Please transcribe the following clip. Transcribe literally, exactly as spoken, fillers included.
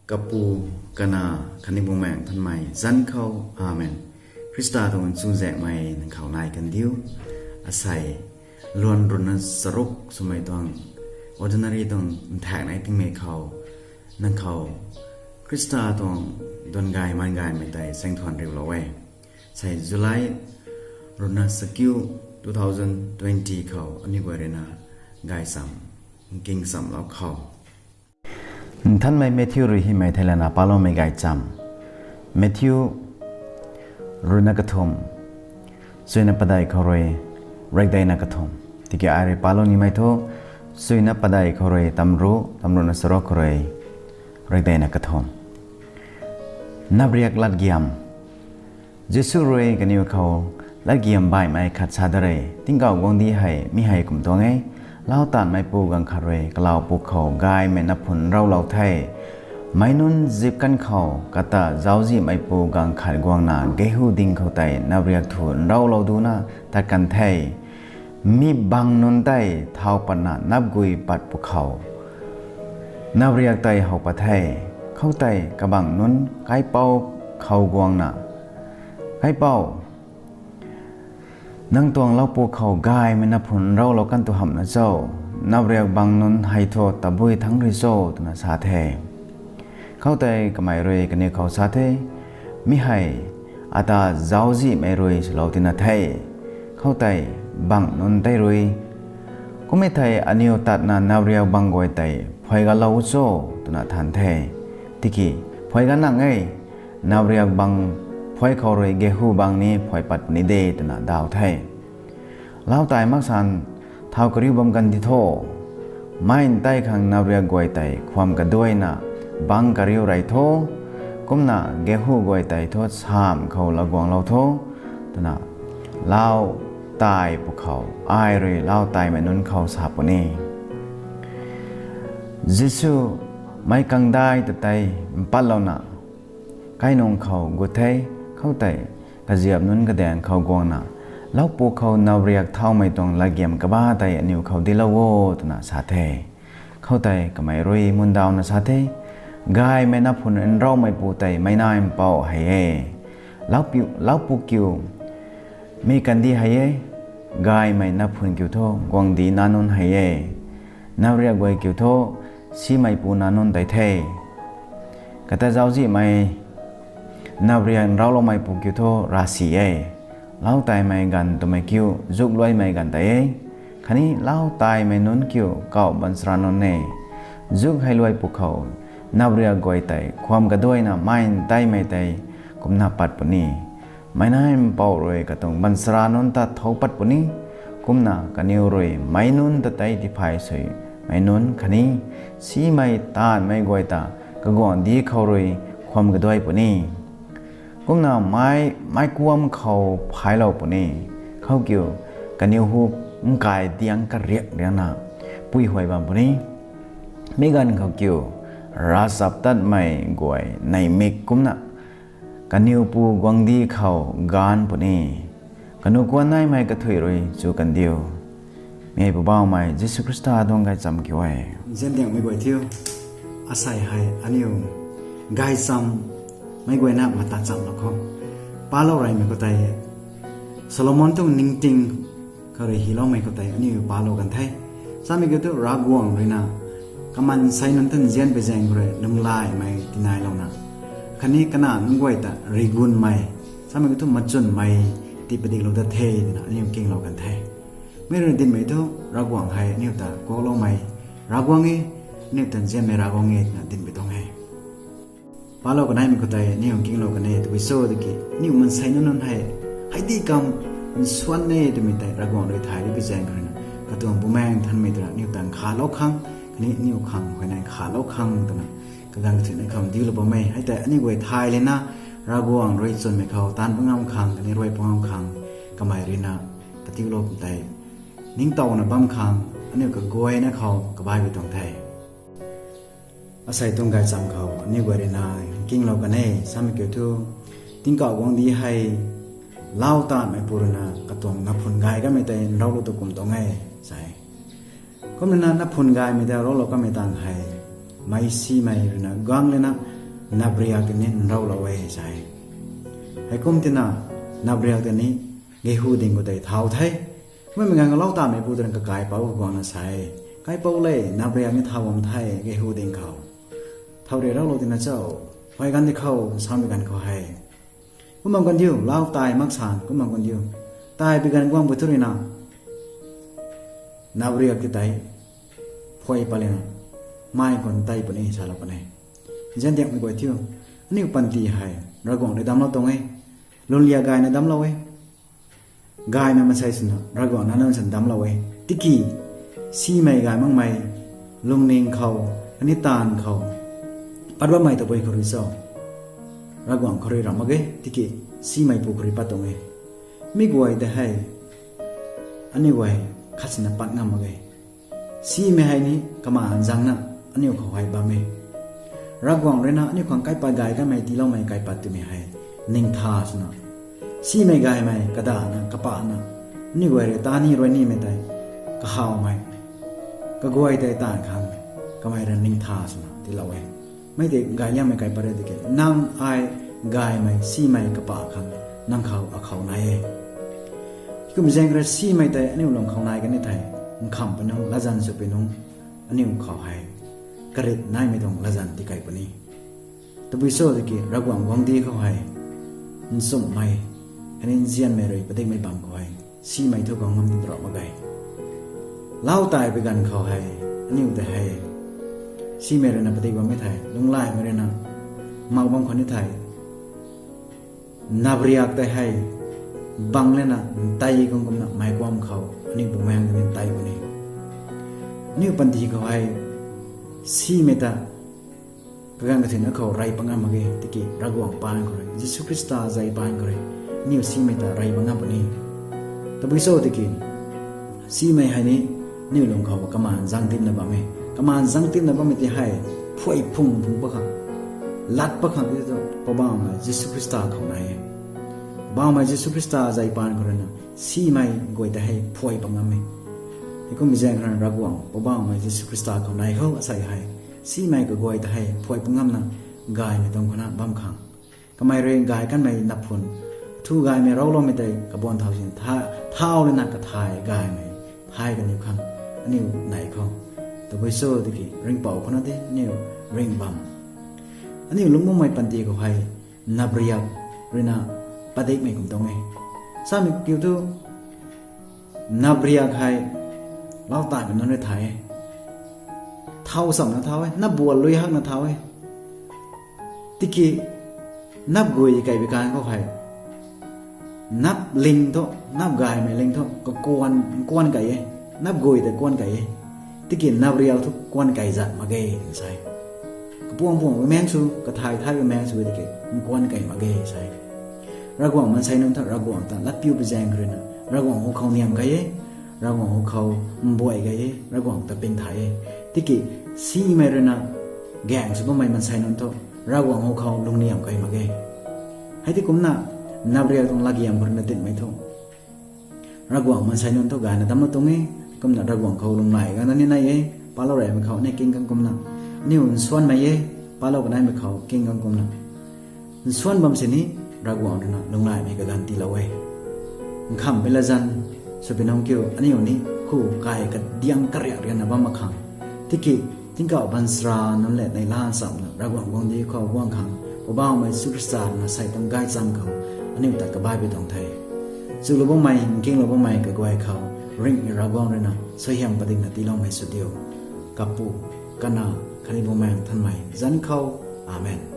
Kapu, Kanac khatni Bumaengh Nthanmei zanc khou. Amen. Khrista tuang chuzaenghmei nang khou nai kandiu. Asei luan ruhna charuk swmei tuang ordinary tuang nthaekc nai tingmei khou nang khou Khrista tuang duan gay man gaymei tei chaeng thuan riulou e. Sei July ruhna sakiu two thousand twenty khou aniu guay ruina gaychamv nking chamlou khou Nthanmei Matthew rui hymei thei lana paloumei gaychamv. Matthew ruhna kathumh, suina padeih khou rui rekdeina kathumh. Tiki ai rui palou nimei thu, suina padeih khou rui tamruh, tamruhna charuk khou rui rekdeina kathumh. Napriak latgiam. Jisu rui kaniw khou latgiam baihmei khat sa da re: Tingkauh guangcdic hei mi hei kum tuang e. Lau taanhmeipu gaanv khat rui kalau pwkhou gaymei naphun nraulou the. Meic nunc zip kan khou kata zauczihmeipu gaanv khat guangna gehu ding khou tei napriak thu nraulou duna tat kan the. Mi bang nunc tei thau patna napgui pat pwkhou napriak tei how pat the. Khoutei kabangc nunc kaipouc khou guangna, ‘Kaipouc, nang tuang lau pwkhou gaymei naphun nraulou kan tu hamhna cho? Napriak bang nunc hei thu tabui thangc rui cho?’ twna sa the. Khoutei kamei rui kaniw khou sa the, ‘Mi hei ata zauczihmei rui swlou tina the, khoutei bangc nunc tei rui. Kum e thei aniw tatna napriak bang guay tei phuay ganclou cho?’ twna than the. Tiki, ‘Phuay ganc nang e, napriak bang phuay khou rui gehu bang ni phuay pat puni de,’ twna daw the. Lau tai maksan thau kariu bam kan di tho. Mei ntei khang napriak guay tei khwan kaduaina bang kariu rey tho, kumna gehu guay tei thu samh khou laguanglou tho, twna lau tai pwkhou ai rui lau taimei nunc khou sa puni. Jisu meic kangdai ta tei mpatlouna kainung khou gut the. Khoutei kaziap nunc kadaeng khou guangna, ‘Lau pwkhou napriak thaumei tuang latgiam kaba tei aniw khou dilou o,’ twna sa the. Khoutei kamei rui mundawna sa the, ‘Gaymei naphun nraumeipu tei Meic Nac Mpouh hei e. Lau pw kiu, mi kandih hei e. Gaymei naphun kiu thu guangcdic nac nunc hei e. Napriak guay kiu thu simeipu nac nunc tei the. Kata zauczihmei napriak nrauloumeipu kiu thu ravsic e. Lau taimei ganv twmei kiu zukluaimei ganv tei e, khatni lau taimei nunc kiu kauh baanchara nunc e. Zuk hei luai pwkhou napriak guay tei khwan kaduaina mei nteimei tei kumna pat puni. Meic Nac Mpouh rui katuang baanchara nunc ta thou pat puni. Kumna kaniw rui meic nunc ta tei tiphay suimei nunc khatni simei taanvmei guay ta kaguangcdic khou rui khwan kaduai puni. Kumna meic, meic kuam khou phaylou puni. Khou kiu, kaniw hu nkai diang kariak riangna puihuay bam puni. Mi ganv khou kiu, ravchap tatmei guay neimik kumna kaniw pu guangcdic khou gaanc puni. Kanu kuan naimei kathuic rui chu kandiu. Mi hei Poubauhmei Jisu Khrista tuang gaychamv kiu e. Nziandiangmei guay thiu, asei hei aniu gaychamv meic guayna mata chamlou khou palou reymei khou tei, Solomon tuang ningting khou rui hyloumei khou tei aniu palou kan the. Samei kiu thu Ravguangc ruina kamansei nunc ta nzian pui zaeng khou rui lunglaimei tinailouna, khatni kanac nunc guay ta rigunmei, samei kiu thu machunmei tii padiklou dat the twna aniu kinglou kan the. Mi rui dinmei thu Ravguangc hei aniu ta kuakloumei Ravguangc e, aniu ta nzianmei Ravguangc e twna dinmei tuang e. Palou kanaimei khou tei aniu kinglou kan e, tabui cho tiki aniu mansei nunc nunc hei, hei di kam nsuan e twmei tei Ravguangc rui thay di pui zaeng khou ruina, katuang Bumaengh Nthanmei twna aniu ta nkhavlou khang, khatni aniu khang huayney nkhavlou khang twna kaganv kathuicna khou ndiulou bam e. Hei tei aniu guay thay lana Ravguangc rui chwnmei khou taanv pangam khang khatni ruai pangam khang kamei ruina katiulou kum tei ningtowna bam khang aniu kaguayna khou kabaibui tuang the. Asei tuang gaychamv khou aniu guay ruina kinglou kan e. Samei kiu thu, tingkauh guangcdic hei lau taanhmeipu ruina katuang naphun gay kamei tei nraulou tu kum tuang e, sa e. Kumna naphun gaymei tei nraulou kamei tang hei meicsimei ruina guang lana napriak tei ni nraulou e sa e. Heikum tina napriak tei ni geihu ding khou tei thau the. Kummei ganv khou lau tameipu tei rui kakaipouc guangna sa e, Kaipouc le, napriak ni thau bam the geihu ding khou. Thau rui raulou tina cho, huay ganv di khou samei ganv khou hei, kum bam kan diu, lau tai mak san kum bam kan diu. Tai bi ganv guang bu thu rui na napriak ti tei phuay pat lana mai khou tei puni salou kan e. Nzian diakmei guay thiu, aniu panty hei Ravguangc rui damclou tuang e. Lwnliak gayna damclou e. Gaymei mansei swna Ravguangc nac nunc swna damclou e. Tiki simei gay makmei lungning khou, khatni taanv khou pat bammei tabui khou rui cho, Ravguangc khou rui ramh mak ge, tiki simeipu khou rui pat tuang e. Mi guay tei hei aniu guay khat sina pat ngam mak ge. Simei hei ni kamaan zangna aniu khou hei bam e. Ravguangc rui na aniu khang kaipat gay kanmei tiiloumei kaipat twmei hei ningtha swna, simei gaymei kadana kapana aniu guay rui ta ni rui nimei tei kahawmei, kaguay tei taanv khang kamei rui ningtha swna tiilou e. Mei tei gayliangmei kaipat rui tiki, nang ai gaymei simei kapa khang nang khou akhou nai e. Kum zaeng rui simei tei aniu lung khou nai kan e thei, nkhamhpui nungc, latzan swpui nungc, aniu khou hei karit naimei tuang latzan tikei puni. Tabui cho tiki Ravguangc guangcdic khou hei nchumhmei khatni nzianmei rui padikmei bam khou hei simei thu khang ngam di drop mak ge. Lau tai bi ganv khou hei aniu tei hei simei rui na padik bammei thei, lunghlaicmei rui na mak bam khou ni thei, napriak tei hei bang lana ntei kum kumna meic kuam khou aniu bumaengc tei ni ntei puni. Aniu panty khou hei simei ta kaganv kathuina khou rey pat ngam mak ge, tiki Ravguangc paan khou rui, Jisu Khrista zei paan khou rui aniu simei ta rey pat ngam puni. Tabui cho tiki simei hei ni aniu lung khou kamaan zang timna bam e. Kamaan zang timna bammei ti hei phuay phung phung pat khang, lat pat khang ti thu Poubauhmei Jisu Khrista khou nai e. Poubauhmei Jisu Khrista zei paan khou rui na simei guay ta hei phuay pat ngam e. Heikum zaeng khou rui na Ravguangc Poubauhmei Jisu Khrista khou nai khou asei hei simei kaguay ta hei phuay pat ngamna gaymei tuang khou na bam khang, kamei rui gay kanmei naphun, thu gaymei rouloumei tei kabuan thau sin tha, thau lana kathay gaymei thay kaniw khang aniu nai khou. Tabui cho tiki ringhpouc khou na di aniu ringh bam, aniu lungc makmei panty khou hei napriak rui na padikmei kum tuang e. Samei kiu thu napriak hei lau taimei nunc rui thay e. Thau chamna thau e, nap bual lui hakna thau e. Tiki nap gui kei bi kan khou hei nap ling thu, nap gaymei ling thu kakuan, kuan kei e. Nap gui tei kuan kei e. Tiki napriak thu kuan kei zat mak ge twna sa e. Kapuang puang bam maeng sw, kathay thay bam maeng sw tiki kuan kei mak ge sa e. Ravguangc maansei nunc thu Ravguangc ta latpiu pi zaeng khou rui na Ravguangc hu khou niam kei e, Ravguangc hu khou mbuay kei e, Ravguangc ta ping thay e. Tiki simei rui na gaeng sw bammei maansei nunc thu Ravguangc hu khou lungniam kei mak ge. Hei ti kumna napriak tuang latgiam khou rui na dinmei thu Ravguangc maansei nunc thu gayna damclou tuang e. Kumna Ravguangc khou lunglay ganv ni nai e. Palou reymei khou ni king kang kumna, aniu nsuanmei e. Palou kanaimei khou king kang kumna nsuan bam sini Ravguangc rui na lunglaymei kaganv tiilou e. Nkhamhpui latzan swpui nungc kiu, aniu ni hu kai kadiang kariak rianna bam mak khang, tiki tingkauh baanchara nunc le neihla nchamna Ravguangc guangcdic khou guang khang, Poubauhmei Jisu Khrista rui na sei tuang gaychamv khou aniu ta kabaipui tuang the. Chulou bammei, nkinglou bammei kaguay khou ringhmei Ravguangc rui na suaihiam padikna tiiloumei sw diu. Kapu, Kanac khatni Bumaengh Nthanmei zanc khou. Amen.